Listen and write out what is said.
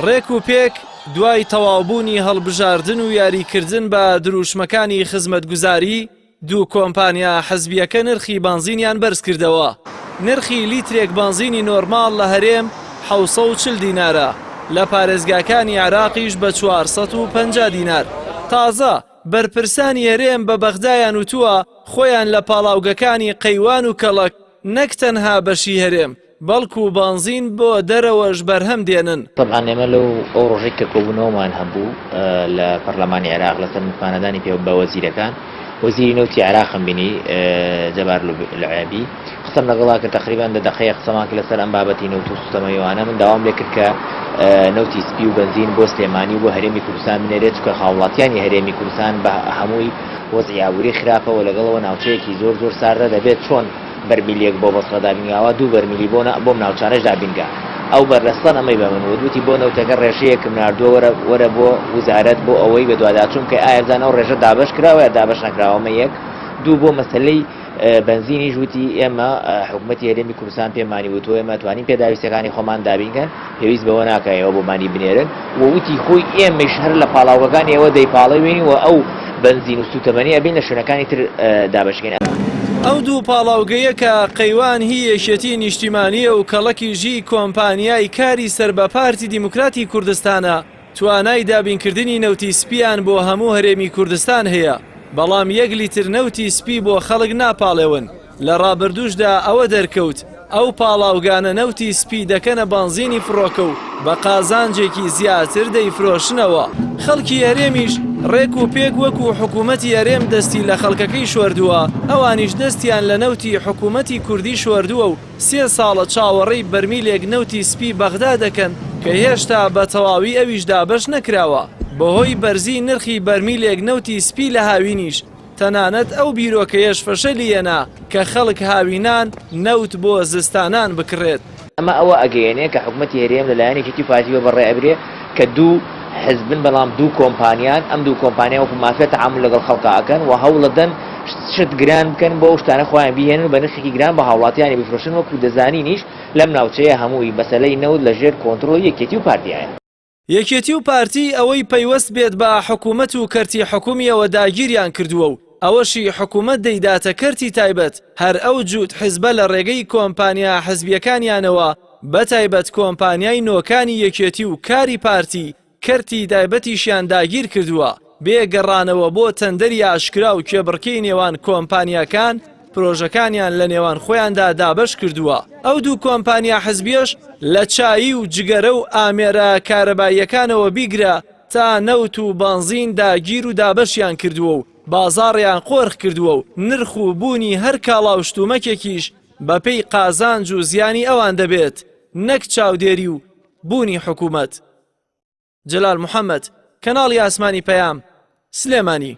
ڕێک و پێک دوای تەواوبوونی هەڵبژاردن و یاریکردن بە دروشمەکانی خزمەتگوزاری، دوو کۆمپانیا حزبییەکە نرخی بەنزینیان بەرزکردەوە. نرخی لیترێک بەنزینی نۆرماڵ لە هەرێم 740 دینارە، لە پارێزگاکانی عێراقیش بە 450 دینار. تازە بەرپرسانی هەرێم بە بەغدایان وتووە خۆیان لە پاڵاوگەکانی قەیوان و کەڵەک نەک تەنها بەشی هەرێم، بەڵکو بەنزین بۆ دەرەوەش بەرهەم دێنن. تەبعەن ئێمە لەو ئەو ڕۆژەی کە کۆبوونەوەمان هەبوو لە پەرلەمانی عێراق لەسەر متمانەدانی پێ بە وەزیرەکان، وەزیری نەوتی عێراقم بینی جەبار لعێبی، قسەم لەگەڵا کرد تەقریبەن دە دەقەیەک قسەمان کرد لەسەر ئەم بابەتی نەوت و سوتەمەنی و ئەوانە، من داوام لێ کرد کە نەوتی سپی و بەنزین بۆ سلێمانی و بۆ هەرێمی کوردستان بنێرێت، چونکە هاوڵاتیانی هەرێمی کوردستان بە هەمووی وەزعی ئابووری خراپە و لەگەڵەوە ناوچەیەکی زۆر زۆر ساردە دەبێت چۆن بەرمیلێک بۆ بەسڕە دابینگا ئەوا دوو بەرمیلی بۆ بۆم ناوچانەش دابینگا ئەو بەرلەسڵەن ئەمەی بە من وت وتی بۆ نەوتەکە ڕێژەیەکم ناردووە وەرە وەرە بۆ وزارەت بۆ ئەوەی بەدواداچوون بکەی ئایا بزانە ئەو ڕێژە دابەش کراوە یا دابەش نەکراوە ئەمە یەک دوو بۆ مەسەلەی بەنزینیش وتی ئێمە حکومەتی هەرێمی کوردستان پێمانی وتووە ئێمە توانین پێداویستیەکانی خۆمان دابین کەن پێویست بەوە ناکا ئێوە بۆمانی بنێرن و وتی خۆی ئێمەیش هەر لە پاڵاوگەکانی ئێوە دەیپاڵێوین و ئەو بەنزین و سووتەمەنی ئەبین لە شوێنەکانی تر دابەش کەین. ئەو دوو پاڵاوگەیە کە قەیوان هی یەکێتی نیشتیمانییە و کەڵەکیش هی کۆمپانیای کاری سەر بە پارتی دیموکراتی کوردستانە، توانای دابینکردنی نەوتی سپییان بۆ هەموو هەرێمی کوردستان هەیە، بەڵام یەک لیتر نەوتی سپی بۆ خەڵک ناپاڵێون. لە ڕابردووشدا ئەوە دەرکەوت ئەو پاڵاوگانە نەوتی سپی دەکەنە بەنزینی فڕۆکە و بە قازانجێکی زیاتر دەیفرۆشنەوە. خەڵکی هەرێمیش ڕێک و پێک وەکو حکوومەتی هەرێم دەستی لە خەڵکەکەی شۆردووە، ئەوانیش دەستیان لە نەوتی حکوومەتی کوردی شۆردووە و سێ ساڵە چاوەڕێی بەرمیلێک نەوتی سپی بەغدا دەکەن کە هێشتا بە تەواوی ئەویش دابەش نەکراوە. بەهۆی بەرزی نرخی بەرمیلێک نەوتی سپی لە هاوینیش تەنانەت ئەو بیرۆکەیەش فەشەلی هێنا کە خەڵک هاوینان نەوت بۆ زستانان بکڕێت. ئەمە ئەوە ئەگەیەنێ کە حکومەتی هەرێم لە لایەن یەکێتی و پارتیوە بەڕێ ئەبرێ کە دوو حزبن بەڵام دوو کۆمپانیان، ئەم دوو کۆمپانیا وەکو مافیا تەعامول لەگەڵ خەڵکا ئەکەن و هەوڵەدەن شت گران بکەن بۆ ئەو شتانە خۆیان بیهێنن و بە نرخێکی گران بە هاوڵاتیانی بفرۆشن وەکو دەزانینیش لەم ناوچەیە هەمووی مەسەلەی نەوت لە ژێر کۆنترۆڵی یەکێتی و پارتیایە. یەکێتی و پارتی ئەوەی پەیوەست بێت بە حکومەت و کەرتی حکومیەوە داگیریان کردووە و ئەوەشی حکومەت دەیداتە کەرتی تایبەت هەر ئەو جووت حزبە لە ڕێگەی کۆمپانیا حزبیەکانیانەوە بەتایبەت کۆمپانیای نۆکانی یەکێتی و کاری پارتی کەرتی تایبەتیشیان داگیر کردووە بێ گەڕانەوە بۆ تەندەری ئاشکرا و کێبڕکێی نێوان کۆمپانیاکان پرۆژەکانیان لە نێوان خۆیاندا دابەش کردووە. ئەو دوو کۆمپانیا حزبیەش لە چایی و جگەرە و ئامێرە کارەباییەکانەوە بیگرە تا نەوت و بەنزین داگیر و دابەشیان کردووە و بازاڕیان قۆرخ کردووە و نرخ و بوونی هەر کاڵا و شتومەکێکیش بەپێی قازانج و زیانی ئەوان دەبێت نەک چاودێری و بوونی حکومەت. جەلال محەمەد، کەناڵی ئاسمانی پەیام، سلێمانی.